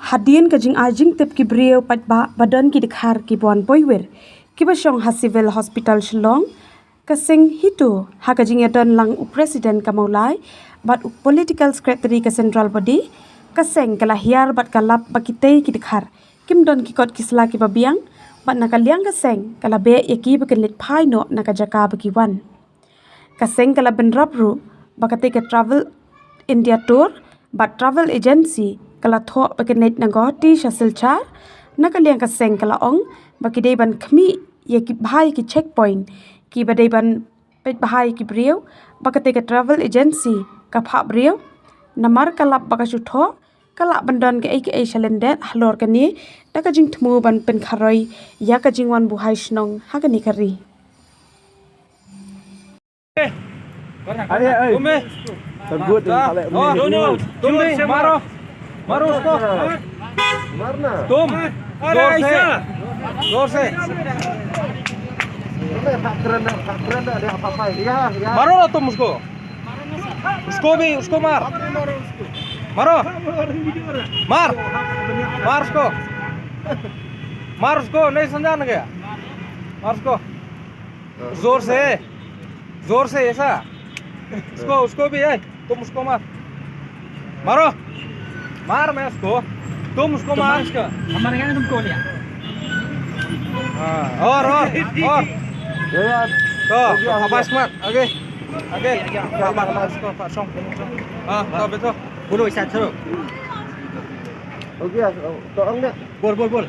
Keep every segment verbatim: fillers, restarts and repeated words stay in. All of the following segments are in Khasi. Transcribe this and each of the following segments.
Hadien ka jingai jingtip ki briew paidbah ba don ki dkhar kiba wan poiwir kiba shong ha Civil Hospital Shillong, ka seng HITO ha ka jingïadon lang u President ka Mawlai bad u Political Secretary ka Central Body, ka seng ka la hiar bad ka lap ba kitei ki dkhar kim don ki kot ki sla kiba biang bad na ka liang ka seng ka la beh ïa ki ba kin leit phai noh na ka jaka ba ki wan. Ka seng ka la bynrap ruh ba katei ka Travel India Tour bad Travel Agency ka la thoh ba kin leit na Guwahati sha Silchar. Na ka liang ka seng ka la ong ba ki dei ban khmih ïa ki bha ïa ki checkpoint kiba dei ban peit bha ïa ki briew, ba katei ka Travel Agency ka phah briew. Namar ka lap ba ka shu thoh, ka lah ban don kaei kaei sha lyndet halor kane, da ka jingthmu ban pynkharoi ïa ka jingwan buhai shnong ha kane ka ri. अरे, ए, तुम भी। तो गुड, हाँ, साले, हाँ, तुम भी, मारो, मारो उसको। मारना। तुम, अरे, जोर से, ऐसा। जोर से। अरे, पकड़ना, पकड़ना, अरे, पापा, या, या। मारो ना तुम उसको। उसको भी, उसको मार। मारो। मार। मार उसको। मार उसको, नहीं समझा ना क्या? मार उसको। जोर से, जोर से ऐसा। उसको, उसको भी है, तुम उसको मार। मारो, मार मैं उसको, तुम उसको मार। हमारे यहाँ तुमको लिया। हाँ, और, और, और। तो, आवाज मार, आगे, आगे। हाँ, तो बैठो। बोलो, ऐसा चलो। हो गया, तो हमने बोल, बोल, बोल।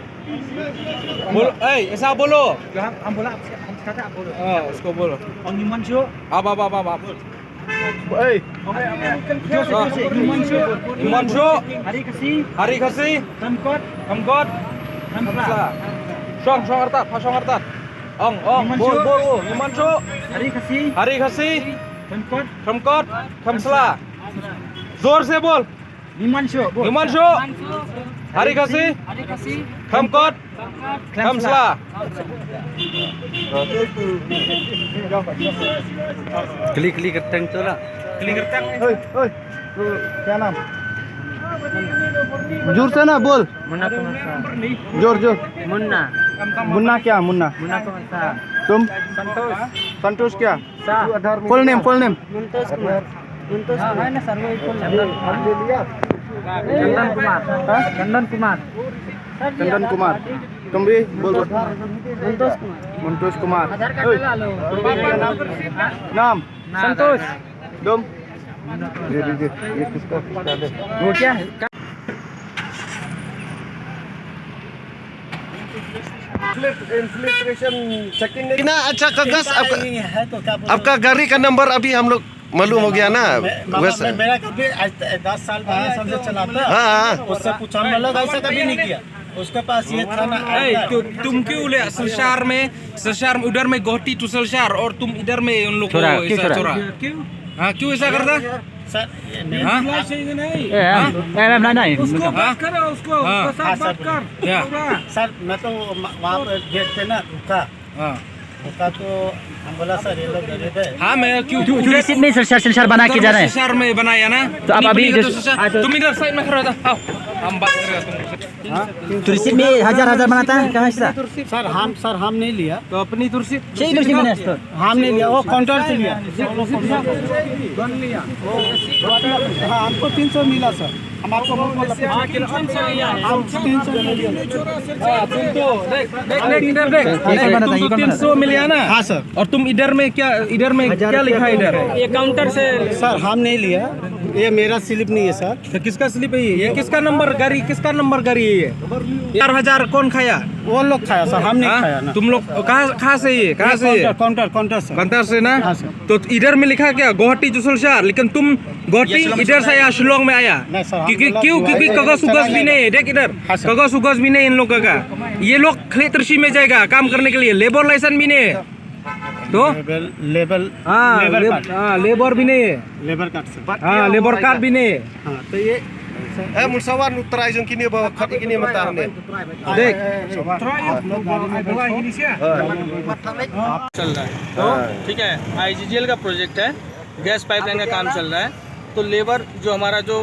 बोल, ए, ऐसा बोलो। जो हम, हम बोला, हम सिखाते हैं, आप बोलो। हाँ, उसको बोलो। Ong Himanshu. Ab, ab, ab, ab, ab. ए। जोर से, जोर से। Himanshu. Himanshu. Hari Khasi. Hari Khasi. Khamkot. Khamkot. Khamsla. Shong, shong artat, pha shong artat. Ong, ong, Himanshu. Bol, bol, bol. Himanshu. Hari Khasi. Hari Khasi. Khamkot. Khamkot. Khamsla. जोर से बोल। Himanshu, बोल। Himanshu, Hari Khasi, Hari Khasi, Khamkot, Khamsla। Kli, kli kerteng tu lah। Kli kerteng। ओए, ओए, तो क्या नाम? जोर से ना बोल। मुन्ना कुमार शाह। जोर, जोर। मुन्ना। मुन्ना क्या? मुन्ना। मुन्ना कुमार शाह। तुम? संतोष। संतोष क्या? शाह। Full name, full name. Muntosh Kumar. Muntosh Kumar. चंदन कुमार। हाँ? चंदन कुमार। चंदन कुमार। तुम भी बोल, बोल। Muntosh Kumar. Muntosh Kumar। आधार कार्ड ओए। लगा लो। नाम? नाम? संतोष। तुम? ये, ये, ये, ये किसका? किसका है? वो क्या है? इन्फिल्ट्रेशन चेकिंग नहीं। ना, अच्छा, कागज आपका, नहीं है तो क्या बोलूं? आपका गाड़ी का नंबर अभी हम लोग मालूम हो गया ना? मैं, मतलब, वैसे मैं, मेरा कभी आज त-, दस साल, बारह साल से चलाता है। हाँ, हाँ। उससे पूछा, हम लोग ऐसा कभी नहीं किया। उसके पास ये था ना, ए, तो तुम क्यों ले सरकार में, सरकार में उधर में गुवाहाटी to सरकार और तुम इधर में उन लोग को छोरा, क्यों ऐसा छोरा? छोरा? क्यों? हाँ, क्यों ऐसा करता? सर, ये नहीं। हाँ? नहीं, नहीं। ए, हाँ? ए, ए, नहीं, नहीं। उसको हाँ? बात करो, उसको, हाँ। उसके साथ हाँ, सर। बात कर। क्या? होगा। सर, मैं तो म-, वहाँ पर गेट पे ना रुका। हाँ। रुका तो हम बोला, "सर, ये लोग गरीब है।" हाँ, मैं क्यों, क्यों, क्यों रिसीट में सर, सर, सर बना के जा रहे हैं? सर में बनाया ना। तो आप अभी इधर, इधर, इधर साइड में खड़ा था। आओ, हम बात करेगा तुमसे। हाँ? तो रिसीट में हजार, हजार बनाता है, कहाँ से? सर, हम, सर, हम नहीं लिया। तो अपनी तुर्सी, तुर्सी दिखाओ। हम नहीं लिया, वो काउंटर से लिया। हाँ, हमको तीन सौ मिला, सर। हम आपको बोल, बोल, हम तीन सौ नहीं लिया। हाँ, तुम तो, देख, देख, देख, इधर देख। ये कौन देख, बनाता है? तुम ये तो कौन बनाता है? तीन सौ मिला ना? हाँ, सर। और तुम इधर में क्या, इधर में क्या लिखा है इधर? ये काउंटर से। सर, हम नहीं लिया, ये मेरा स्लिप नहीं है, सर। तो किसका स्लिप है ये? ये किसका नंबर गाड़ी, किसका नंबर गाड़ी है ये? चार हजार कौन खाया? वो लोग खाया, सर, हम नहीं हाँ? खाया ना। तुम लोग कहाँ, कहाँ से ये? कहाँ ये से ये? काउंटर, काउंटर, काउंटर से। काउंटर से ना? हाँ, सर। तो इधर में लिखा क्या? गुवाहाटी to सरकार, लेकिन तुम गुवाहाटी इधर से आया, शिलोंग में आया। नहीं, सर, हम क्योंकि, बोला क्यों? गुवाहाटी क्योंकि कागज उगज भी नहीं है, देख इधर। हाँ, सर। कागज उगज भी नहीं इन लोगों का। ये लोग खाली तुर्सी में जाएगा काम करने के लिए, लेबर लाइसेंस भी नहीं है। तो? लेबर, लेबर, हाँ, लेबर लेब-, कार्ड। हाँ, लेबर भी नहीं है। लेबर कार्ड से। हाँ, लेबर कार्ड भी नहीं है। हाँ, तो ये ए, mulsawan nu trai jong kine ba khat kine mata ne. देख। आप लोग गाड़ी में बैठो। चल रहा है। हाँ। ठीक है, आईजीजीएल का प्रोजेक्ट है, गैस पाइपलाइन का काम चल रहा है। तो लेबर जो हमारा जो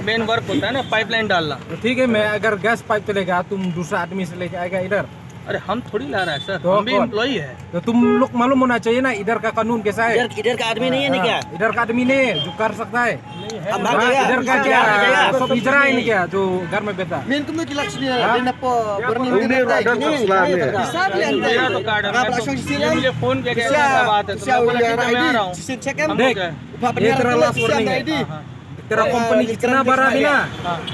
मेन वर्क होता है ना, पाइपलाइन डालना। तो ठीक है, मैं अगर गैस पाइप चलेगा, तुम दूसरा आदमी से लेके आएगा इधर? अरे, हम थोड़ी ला रहा है सर, तो हम भी कौन? एम्प्लॉई है। तो तुम लोग मालूम होना चाहिए ना, इधर का कानून कैसा है। इधर इधर का आदमी नहीं है ना हाँ, क्या? इधर का आदमी नहीं है जो कर सकता है। नहीं है। हम हाँ, भाग जाएगा। इधर का क्या? क्या? सब इजरा है ना क्या जो घर में बैठा? Main kumno ki lak sini हाँ? Dia napa berni Ini dia ada tak? Islam ni. Islam ni. मेरा तो कार्ड है, आप मैं तो, लाइसेंस ये मुझे फोन किया कि ऐसा बात है, तो मैं बोला, "ठीक है, मैं आ रहा हूँ।" Check हम लोग देख, क्या है? ये तेरा लास्ट वार्निंग है। हाँ, हाँ। तेरा कंपनी जितना बड़ा भी ना,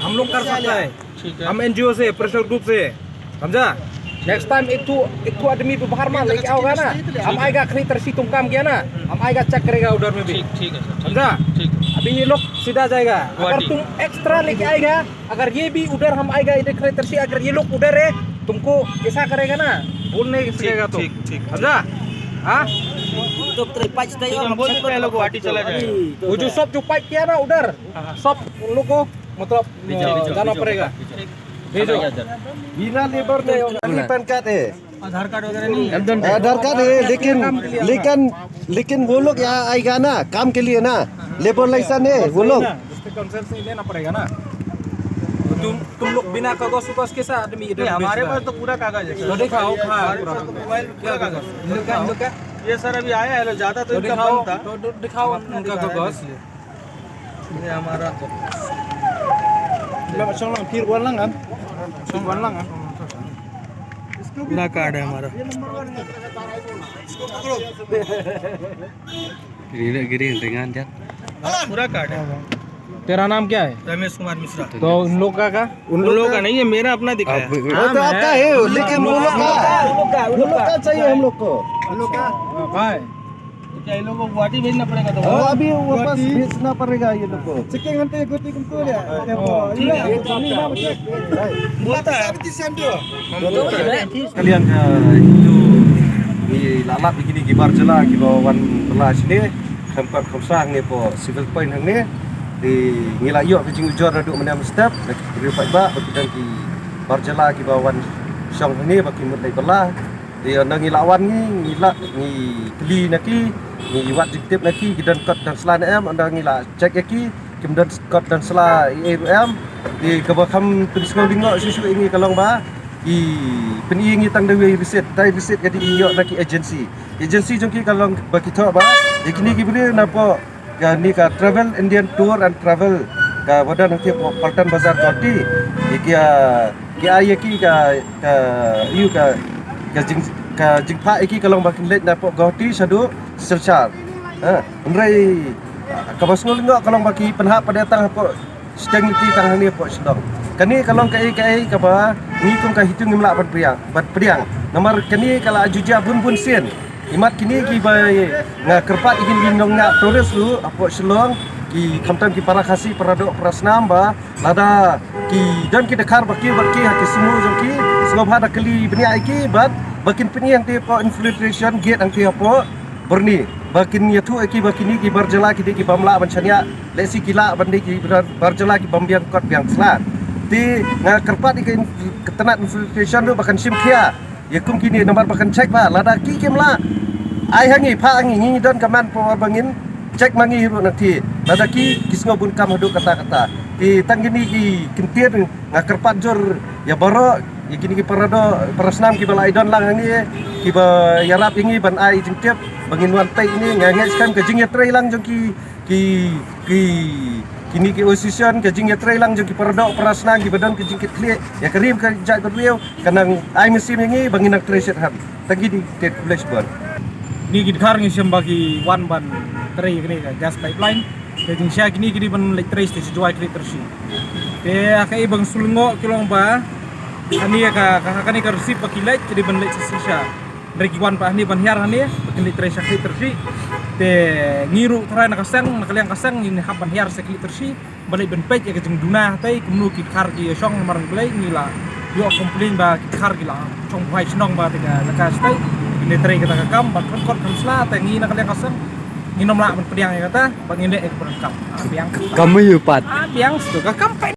हम लोग कर सकता है। ठीक है। हम एनजीओ से, प्रेशर ग्रुप से, समझा? नेक्स्ट टाइम एक तो एक तो आदमी भी बाहर में लेके आओगा ना, हम आएगा खरीद तरसी तुम काम किया ना, हम आएगा चेक करेगा उधर में भी। ठीक, ठीक है सर, ठीक। समझा? ठीक है। अभी ये लोग सीधा जाएगा। अगर गुवाहाटी। तुम एक्स्ट्रा लेके आएगा, अगर ये भी उधर हम आएगा इधर खरीद तरसी, अगर ये लोग उधर है, तुमको ऐसा करेगा ना, बोल नहीं ठीक, सकेगा तुम। ठीक, ठीक। समझा? हाँ? तो तेरे पाँच ठीक है, हम बोल देते हैं, लोग गुवाहाटी चला जाएगा। वो जो सब जो पाइप किया ना उधर, हाँ, हाँ। सब उन लोग को मतलब, भेजा, अ, भेजा, जाना भेजा, पड़ेगा। ठीक। भेजो। बिना लेबर नहीं होगा। नहीं, पैन कार्ड है। आधार कार्ड वगैरह नहीं है? आधार कार्ड है, लेकिन, लेकिन, लेकिन वो लोग यहाँ आएगा ना, काम के लिए ना, लेबर लाइसेंस है वो लोग। उसके कंसर्न से लेना पड़ेगा ना। तो तुम, तुम लोग बिना कागज उगज कैसा आदमी इधर नहीं, हमारे पास तो पूरा कागज है सर। तो दिखाओ, हाँ, हमारे पूरा पास तो कागज। मोबाइल पूरा कागज। इन लोग का, इन लोग का? ये सर अभी आया है, ज़्यादा तो तो इनका दिखाओ, बंद था। तो, तो दिखाओ उनका कागज। ये हमारा पूरा कार्ड है हमारा। गिरी, गिरी, गिरी, गिरी। पूरा कार्ड है। तेरा नाम क्या है? रमेश कुमार मिश्रा। तो उन लोग का, का? उन लोग का नहीं है, मेरा अपना दिखाया। वो तो आपका है, लेकिन वो लोग का, वो लोग का चाहिए हम लोग को। कहाँ है? तो क्या इन लोगों को गुवाहाटी भेजना पड़ेगा तो? हाँ, अभी वापस भेजना पड़ेगा ये लोग को। Checking hante guti kumtu ya. Oh, ठीक है। Bola tha. Kalian ka itu ni lalap kini ki bar jylla kiba wan bylla shane, khamtam khamsah hangne hapoh Civil Point hangne. Te ngi la ïoh ka jingujor naduh mynne mynstep, da ki briew paidbah, ba ki don ki bar jylla kiba wan shong hangne ba ki mut leit bylla. Te ynda ngi la wan ngi, ngi la, ngi kylli na ki, ngi wad jingtip na ki, ki don kot don sla ne em, ynda ngi la check ïa ki, kim don kot don sla ei ei ruh em. Te kaba kham pynsngew lyngngoh shuh shuh ïa ngi ka long ba ki pyni ïa ngi tang da wei receipt, tai receipt ka dei ïoh na ki agency. Agency jong ki ka long ba ki thoh ba ïa kine ki briew napoh kane ka Travel Indian Tour and Travel kaba don hangne hapoh Paltan Bazar Guwahati. Ïa ki, ah, ki ai ïa ki ka, ka, ïa ka, ka jing, ka jingphah ïa ki ka long ba kin leit napoh Guwahati shaduh Silchar. Ha, hynrei kaba sngew lyngngoh ka long ba ki pynhap pat tang hapoh shiteng lynti tang hangne hapoh Shillong. Kane ka long kaei kaei kaba ngi kum ka HITU ngim lah ban pdiang, ban pdiang. Namar kane ka la ju jia bun bun sien. Imat kine kiba nga kyrpad ïa kine ki nongñiah tourist ruh hapoh Shillong, ki khamtam ki para Khasi, para doh para snam ba lada ki don ki dkhar ba kiew bad ki ha ki sumu jong ki, sngewbha da kylli bniah ïa ki bad ba kin pyni hangtei hapoh infiltration gate hangtei hapoh Byrni ba kin ïathuh ïa ki ba kine ki bar jylla ki dei ki bym lah ban shaniah, lehse ki lah ban dei ki bar, bar jylla ki bym biang kot biang sla. Te nga kyrpad ïa ka inf-, ka tnat infiltration ruh ba kan shim khia ïa kum kine namar ba kan check ba lada ki kim lah ai ha ngi, phah ha ngi, ngi don ka manpower ba ngin check ma ngi ruh na ki. Lada ki, ki sngew bun kam haduh katta katta. Te tang kine ki kyntien nga kyrpad jur ïa baroh ïa kine ki para doh para snam kiba la ïadon lang hangne, kiba ïarap ïa ngi ban ai jingtip ba ngin wan tei ine. Nga ngeit skhem ka jingïatrei lang jong ki, ki, ki, kine ki association, ka jingïatrei lang jong ki para doh para snam kiba don ka jingkitkhlieh ïa ka ri ka jaid ka briew, kan nang ai mynsiem ïa ngi ba ngin nang trei shitrhem. Tang kine, te khublei shibun. Kine ki dkhar ngi shem ba ki wan ban trei kane ka gas pipeline. Te jingshisha kine ki dei ban leit trei sha Jowai Khliehtrshi. Te ha kaei ba nga sngewlyngngoh ka long ba hangne ka, ka, kane ka receipt ba ki leit ki dei ban leit shisha. Hynrei ki wan pat hangne ban hiar hangne ba kin leit trei sha Khliehtrshi. Te ngi ruh tharai na ka seng, na ka liang ka seng ngin hap ban hiar sha Khliehtrshi. Ba leit ban peit ïa ka jingduna hatei kumno ki dkhar ki ïashong namar ngi la ïoh complain ba ki dkhar ki la shong buhai shnong ba te ka laka shatei. Kin leit trei kata ka kam ba kham kot kham sla te ngi na ka liang ka seng ngin ym lah ban pdiang ïa kata ba ngin leh ïa ka kam. Ah, biang. Kam ïa pat. Ah, biang sto ka kam peit